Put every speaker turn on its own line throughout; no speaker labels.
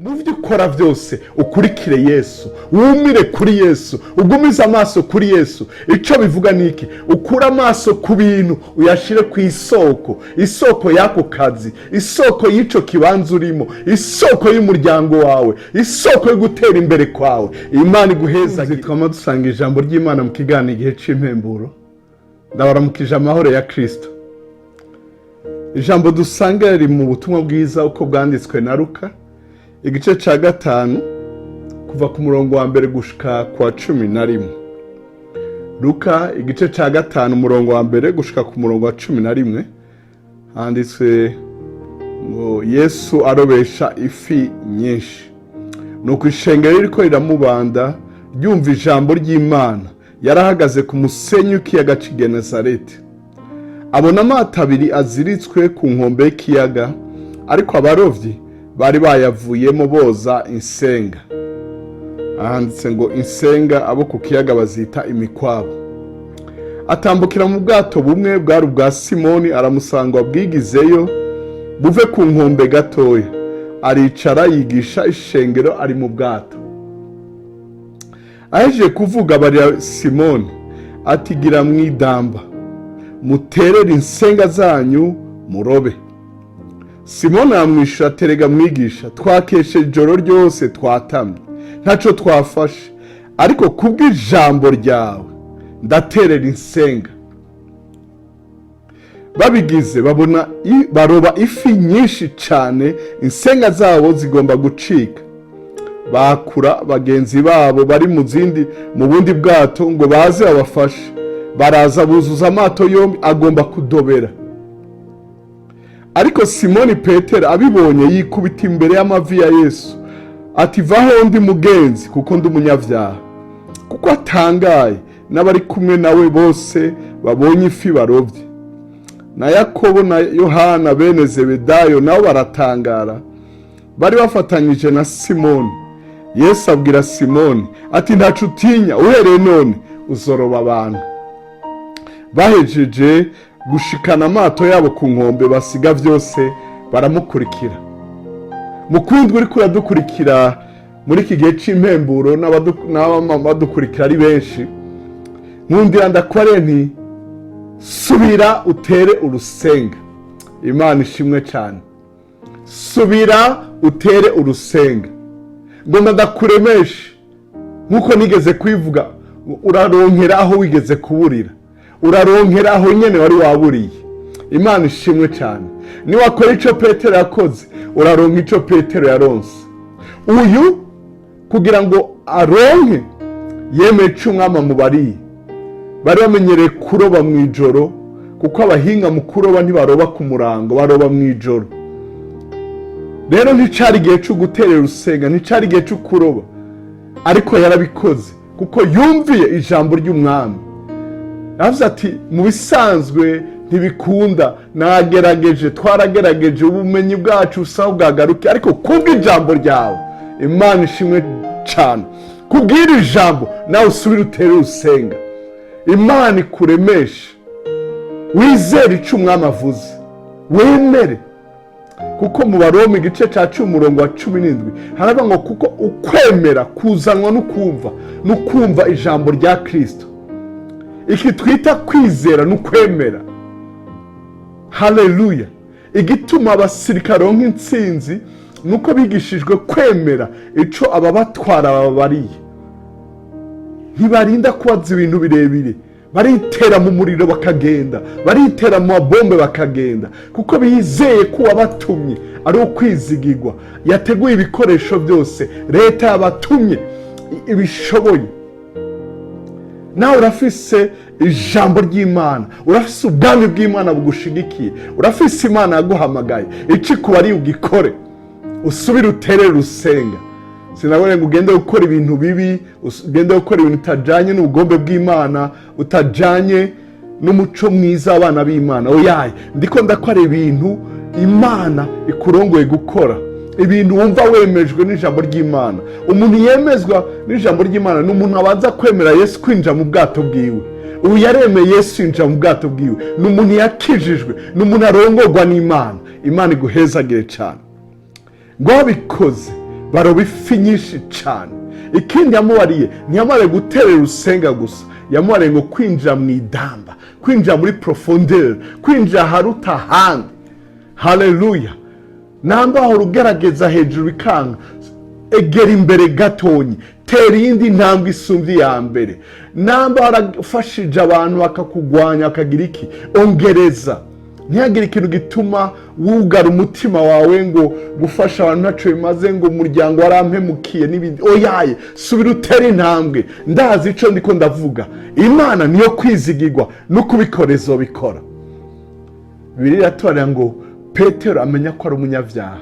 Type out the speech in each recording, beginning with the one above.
Mu byo ukora byose ukurikire Yesu, wumire kuri Yesu, ugumize amaso kuri Yesu. Icyo bivuga ni iki? Ukure amaso ku bintu, uyashyire ku isoko, isoko y'ako kazi, isoko y'icyo kibanza urimo, isoko y'umuryango wawe, isoko yo gutera imbere kwawe. Imana iguheza. Twama dusanga ijambo ry'Imana mu kiganiro Igihe cy'Impemburo. Ndabaramukije amahoro ya Kirisito. Ijambo dusanga riri mu Butumwa Bwiza uko bwanditswe na Luka, igice cya 5, kuva ku murongo wa 1 gushika ku wa 11. Luka igice cya 5, umurongo wa 1 gushika ku murongo wa 11, handitswe ngo: "Yesu arobesha ifi nyinshi. Nuko ishengero ririko riramubanda, ryumva ijambo ry'Imana. Yarahagaze ku musenyi w'ikiyaga cy'i Genezareti. Abona amato abiri aziritswe ku nkombe y'ikiyaga, ariko abarovyi bari bayavuyemo boza insenga." Ahanditse ngo insenga, abo ku kiyaga bazita imikwabo. "Atambukira mu bwato bumwe bwari ubwa Simoni, aramusanga bwigizeyo buve ku nkombe gatoya. Aricara, yigisha ishengero ari mu bwato. Ahejeje kuvuga, abarira Simoni ati: 'Gira mwidamba, muterere insenga zanyu murobe.' Simoni aramwishyura ati: 'Erega mwigisha, twakesheje ijoro ryose twatamye, ntacyo twafashe, ariko kubw'ijambo ryawe ndaterera insenga.' Babigize, babona baroba ifi nyinshi cyane, insenga zabo zigomba gucika. Bakura bagenzi babo bari mu zindi, mu bundi bwato, ngo baze babafashe. Baraza, buzuza amato yombi, agomba kudobera. Ariko Simoni Petero abibonye, yikubita imbere y'amavi ya Yesu ati: 'Vaho ndi mugenzi, kuko ndi umunyabyaha.' Kuko atangaye n'abari kumwe nawe bose babonye ifi barobye. Na Yakobo na Yohana bene Zebedayo nabo baratangara, bari bafatanyije na Simoni. Yesu abwira Simoni ati: 'Ntacu utinya, uhereye none uzoroba abantu.' Bahejeje gushikana amato yabo ku nkombe, basiga byose, baramukurikira." Mukundwa uri kuradukurikira muri iki gihe cy'impemburo, n'abadukurikira ari benshi, nkundira ndakware nti: subira utere urusenga. Imana ishimwe cyane. Subira utere urusenga. Ngomba ndakuremeshe nk'uko nigeze kwivuga: uraronkera aho wigeze kuburira, uraronkera aho nyine wari waburiye. Imana ishimwe cyane. Niwakora icyo Petero yakoze, uraronka icyo Petero yaronse. Uyu kugira ngo aronke, yemeye icyo Umwami amubariye. Bari bamenyereye kuroba mu ijoro, kuko abahinga mu kuroba ntibaroba ku murango, baroba mu ijoro. Rero nticari igihe cyo guterera urusenga, nticari igihe cyo kuroba, ariko yarabikoze kuko yumviye ijambo ry'Umwami. Yavuze ati: "Mu bisanzwe ntibikunda, nagerageje, twaragerageje, ubumenyi bwacu busa bwagaruke, ariko kubw'ijambo ryawe." Imana ishimwe cyane. Kubw'iri jambo nawe usubire utere urusenga. Imana ikuremeshe, wizere icyo Umwami avuze, wemere, kuko mu Baroma igice cya 10, umurongo wa 17, haravuga ngo: "Kuko ukwemera kuzanwa no kumva, no kumva ijambo rya Kirisito." Iki twita kwizera ni ukwemera. Haleluya! Igituma abasirikare baronka intsinzi ni uko bigishijwe kwemera icyo ababatwara bababariye. Ntibarinda kubaza ibintu birebire, baritera mu muriro bakagenda, baritera mu mabombe bakagenda, kuko bizeye ko uwabatumye ari ukwizigirwa, yateguye ibikoresho byose, leta yabatumye ibishoboye. Nawe urafise ijambo ry'Imana, urafise ubwami bw'Imana bugushigikiye, urafise Imana yaguhamagaye. Icyo ikubariye ugikore, usubire uterere urusenga. Sinabone ngo ugende gukora ibintu bibi, ugende gukora ibintu utajyanye n'ubugombe bw'Imana, utajyanye n'umuco mwiza w'abana b'Imana. Oyaye, ndiko ndakora ibintu Imana ikurongoye gukora, ibintu wumva wemejwe n'ijambo ry'Imana. Umuntu yemezwa n'ijambo ry'Imana ni umuntu abanza kwemera Yesu kwinjira mu bwato bwiwe. Ubu yaremeye Yesu yinjira mu bwato bwiwe, ni umuntu yakijijwe, ni umuntu arongorwa n'Imana. Imana iguhezagire cyane. Ngo babikoze, Baroba ifi nyinshi cyane. Ikindi yamubariye, ntiyamubariye guterera urusenga gusa, yamubariye ngo kwinjira mu idamba, kwinjira muri profondeur, kwinjira aharuta ahandi. Haleluya! Namba wahora ugerageza hejuru bikanga, egera imbere gatonyi, tera iyindi ntambwe isumbye iya mbere. Namba warafashije abantu bakakugwanya, bakagira iki, ongereza. Ntihagire ikintu gituma wugara umutima wawe ngo gufasha abantu ntacyo bimaze, ngo umuryango warampemukiye n'ibindi. Oyaye, subira utere intambwe. Ndazi icyo ndiko ndavuga. Imana niyo kwizigirwa no kubikoreza bikora. Bibiliya iratubwira ngo Petero amenya ko ari umunyabyaha.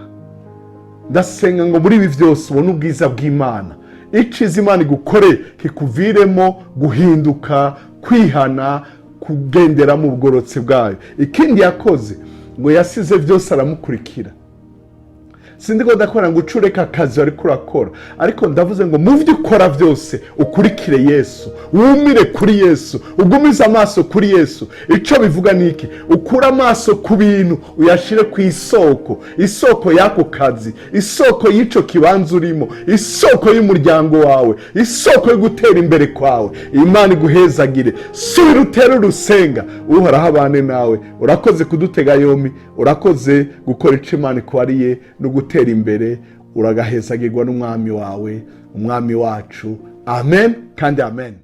Ndasenga ngo muri ibi byose ubone ubwiza bw'Imana, iciza Imana igukore kikuviremo guhinduka, kwihana, kugendera mu bugororotsi bwayo. Ikindi yakoze, ngo yasize byose aramukurikira. Sindi ko ndakora ngo uce ureka akazi wariko urakora, ariko ndavuze ngo mu byo ukora byose ukurikire Yesu, wumire kuri Yesu, ugumize amaso kuri Yesu. Icyo bivuga ni iki? Ukure amaso ku bintu, uyashyire ku isoko, isoko y'ako kazi, isoko y'icyo kibanza urimo, isoko y'umuryango wawe, isoko yo gutera imbere kwawe. Imana iguhezagire. Subira utere urusenga, Uhoraho abane nawe. Urakoze kudutega yombi, urakoze gukora icyo Imana ikubariye no gutera imbere. Uragahezagirwa n'Umwami wawe, Umwami wacu. Amen kandi amen.